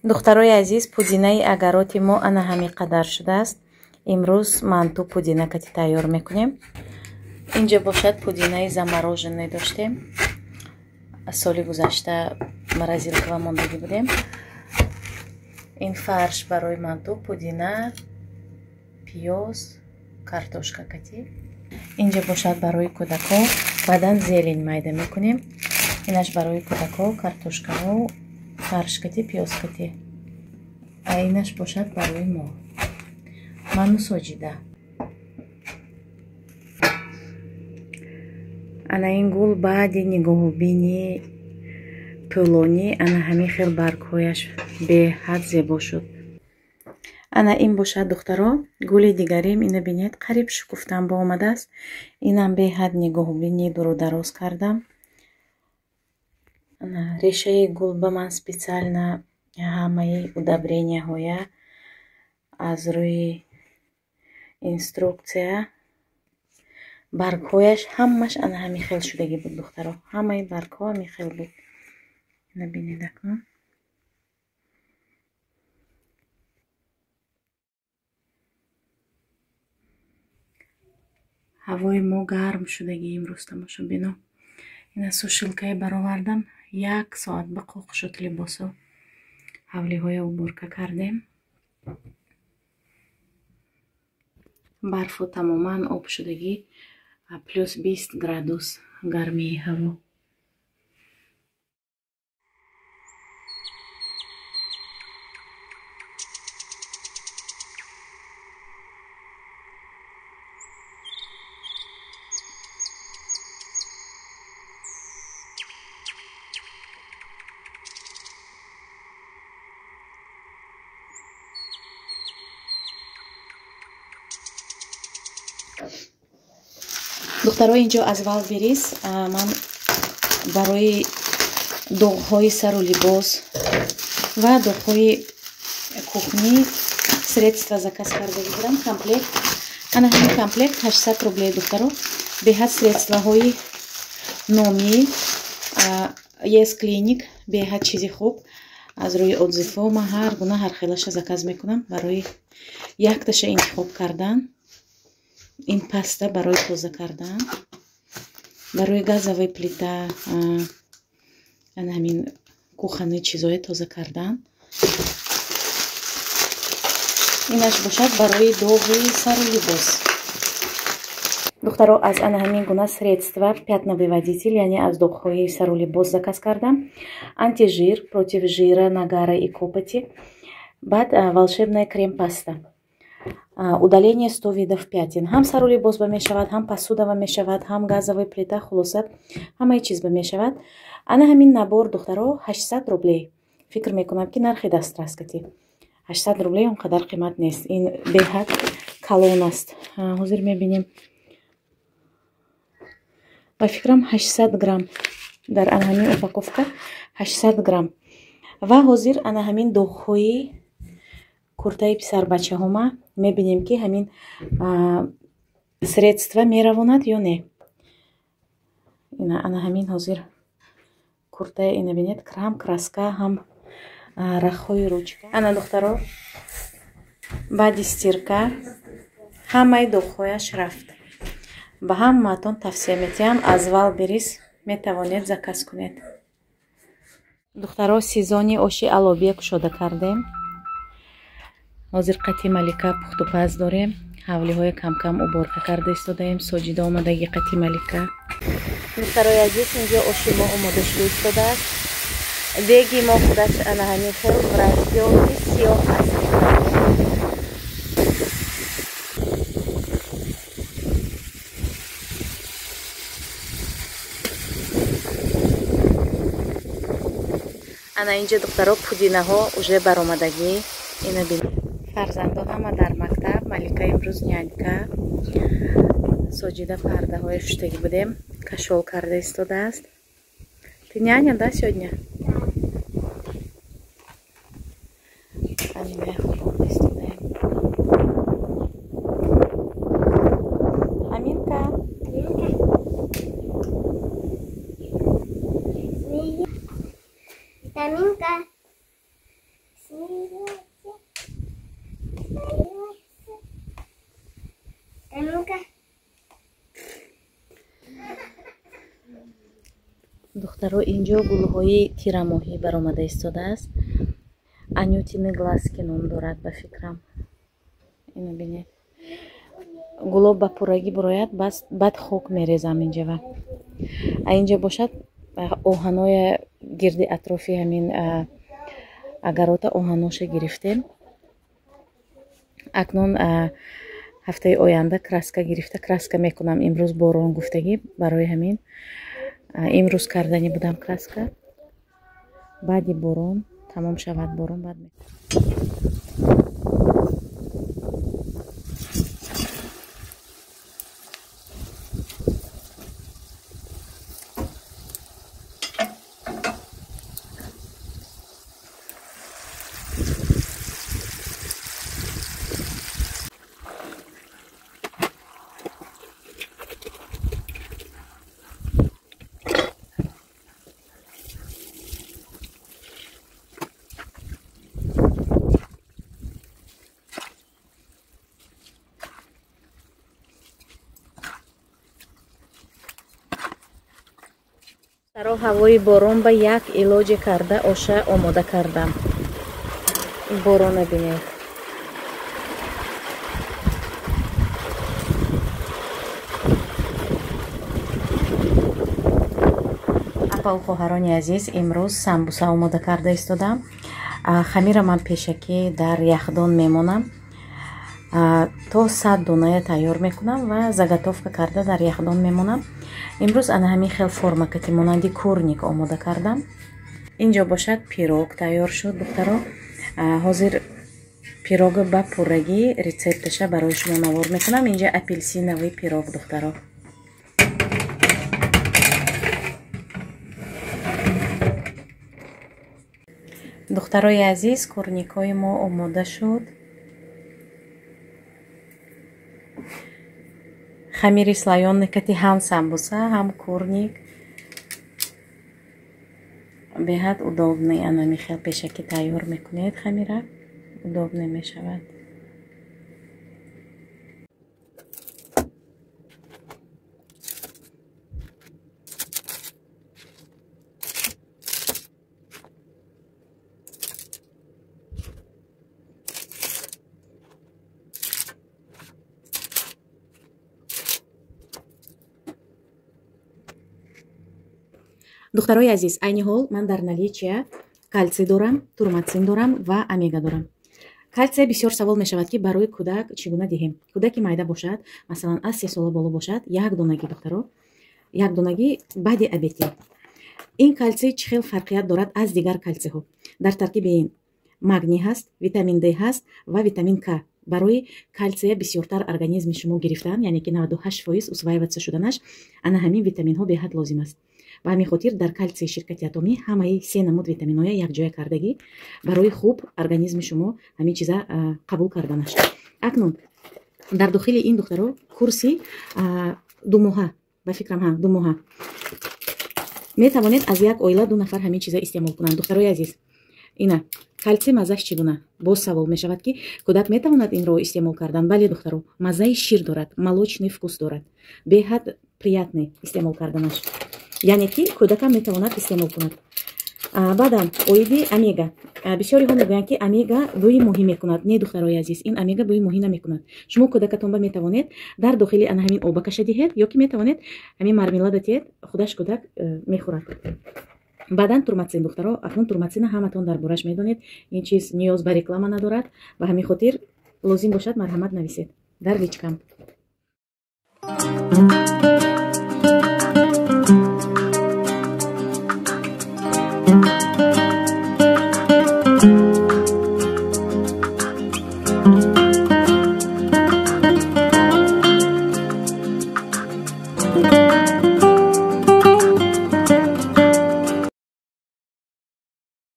Духтарои азиз, пудинаи агароти мо ана ҳамин қадар шудааст. Имрӯз манту пудина кати тайёр мекунем. Инҷо бошад пудинаи замороженный доштем. Соли гузашта морозилкава мондагӣ будем. Ин фарш барои манту, пудина, пиёз, картошка кати. Инҷо бошад барои кӯдако, баъдан зелень майда мекунем. Инаш барои кӯдако, картошкаҳо, фарш кати, пиёз кати. А инаш бошад барои мо. Ману Соҷида. Ана ин гул баъди нигоҳубини тӯлонӣ ана ҳамин хел баргҳояш беҳад зебо шуд. Ана ин бошад, духтаро, гули дигарим. Ина бинед, қариб шукуфтан бо омадааст. Инам беҳад нигоҳубини дуру дароз кардам. Ана решаи гул ба ман специально ҳамаи удобренияҳоя аз рӯи инструкция баргҳояш ҳамаш ана ҳамин хел шудагӣ буд, духтаро. Ҳамаи баргҳо ҳамин хел буд. Ина бинед акнун. Ҳавои мо гарм шудагӣ имрӯз, тамошобино. Ина сушилкае баровардам, як соат ба қоқ шуд либосо. Ҳавлиҳоя уборка кардем. Барфу тамоман об шудагӣ, плюс 20 градус гармии ҳаво. Духтаро, инҷо аз Валберис ман барои доғҳои сару либос ва доғҳои кухнӣ средства заказ карда будам, комплект. Ана ҳамин комплект 800 рублей, духтаро. Беҳад средстваҳои номӣ, Yes Clinic, беҳад чизи хуб. Аз рӯи отзывҳо ман ҳар гуна ҳар хелаша заказ мекунам барои якташа интихоб кардан. Ин паста барои тоза кардан, барои газовая плита, ана ҳамин кухонный чизое тоза кардан. Инаш бошад барои доғи сару либос. Духтаро, аз ана ҳамин гуна средства пятновыводитель, яъне аз доғҳои сару либос заказ кардам. Антижир, против жира, нагара и копоти. Баъд волшебная крем-паста. Удаление 100 видов пятен. Ҳам сару либос ба мешавад, ҳам посуда ба мешавад, ҳам газовая плита, хулоса ҳамаи чиз ба мешавад. Ана ҳамин набор, духтаро, 800 рублей. Фикр мекунам, ки нархи дастрас кати. 800 рублей он қадар қимат нест. Ин беҳад калон аст. Ҳозир мебинем. Ба фикрам 800 грамм дар ана ҳамин упаковка 800 грамм. Ва ҳозир ана ҳамин доғҳои куртаи писарбачаҳома мебинем, ки ҳамин средства меравонад ё не. Ина ана ҳамин ҳозир куртаи ина бинед, ҳам краска, ҳам рахҳои ручка. Ана духтаро, баъди стирка ҳамаи доғҳояш рафт. Ба ҳамаатон тавсия метиҳам, аз Валберис метавонед заказ кунед. Духтаро, сезони оши алобия кушода кардем. Ҳозир қати Малика пухтупаз дорем. Ҳавлиҳои камкам уборка карда истодаем. Соҷида омадаги қати Малика. Духтарои азиз, инҷо оши мо омода шуда истодааст. Деги мо худаш ана ҳамин хел раздёлки сиёҳ аст. Ана инҷо, духтаро, пудинаҳо уже баромадагӣ. Ина бинед. Фарзандо ҳама дар мактаб, Малика имрӯз нянька. Соҷида пардаҳои шуштагӣ будем, кашол карда истодааст. Ты няня, да, сегодня? Амина хобонда истодаем. Аминка. Аминка. Духтаро, инҷо гулҳои тирамоҳӣ баромада истодааст. Анютины глазки ном дорад ба фикрам. Ино бинед. Гулоб ба пуррагӣ бурояд, баъд хок мерезам инҷава. А инҷа бошад оҳаноя гирди атрофи ҳамин агарота оҳаноша гирифтем. Акнун ҳафтаи оянда краска гирифта краска мекунам. Имрӯз борон гуфтагӣ, барои ҳамин имрӯз кардани будам краска. Баъди борон тамом шавад, борон баъд мекунам. Таро ҳавои борон ба як илоҷе карда оша омода кардам. Борона бинед. Апаву хоҳарони азиз, имрӯз самбуса омода карда истодам. Хамира ман пешакӣ дар яхдон мемонам. То 100 доная тайёр мекунам ва заготовка карда дар яхдон мемонам. Имрӯз ана ҳамин хел форма кати монанди курник омода кардам. Инҷо бошад пирог тайёр шуд, духтаро. Ҳозир пирога ба пуррагӣ рецепташа барои шумо навор мекунам. Инҷа апельсиновый пирог, духтаро. Духтарои азиз, курникҳои мо омода шуд. Хамири слоёный кати ҳам самбуса, ҳам курник. Беҳад удобный, ана михел пешакӣ тайёр мекунед хамира, удобный мешавад. Духтарои азиз, айни ҳол ман дар наличия калсий дорам, турматсин дорам ва омега дорам. Калсий бисёр савол мешавад, ки барои кӯдак чӣ гуна диҳем. Кӯдаки майда бошад, масалан аз 3 сола боло бошад, як донагӣ, духтаро, як донагӣ баъди обедӣ. Ин калсий чӣ хел фарқият дорад аз дигар калсийҳо? Дар таркиби ин магний ҳаст, витамин Д ҳаст ва витамин К. Барои калсия бисёртар организми шумо гирифтан, яъне ки 98% усваиваться шуданаш, ана ҳамин витаминҳо беҳад лозим аст. Ба ҳамин хотир дар калсии ширкати Атомӣ ҳамаи се намуд витаминҳоя якҷоя кардагӣ барои хуб организми шумо ҳамин чиза қабул карданаш. Акнун дар дохили ин, духтаро, курси думоҳа, ба фикрам ҳа, думоҳа метавонед аз як оила 2 нафар ҳамин чиза истеъмол кунанд. Духтарои азиз, ина калсий маззаш чӣ гуна? Боз савол мешавад, ки кӯдак метавонад инро истеъмол кардан? Бале, духтаро, маззаи шир дорад, молочный вкус дорад, беҳад приятный истеъмол карданаш. Яъне ки кӯдакам метавонад истеъмол кунад. Баъдан оиди омега. Бисёриҳо мегӯянд, ки омега бӯи моҳӣ мекунад. Не, духтарои азиз, ин омега бӯи моҳӣ намекунад. Шумо кӯдакатонба метавонед дар дохили ана ҳамин оба каша диҳед, ё ки метавонед ҳамин мармелада диҳед, худаш кӯдак мехӯрад. Баъдан турматсин, духтаро, акнун турматсина ҳаматон дар бораш медонед. Ин чиз ниёз ба реклама надорад. Ба ҳамин хотир лозим бошад, марҳамат нависед дар личкам.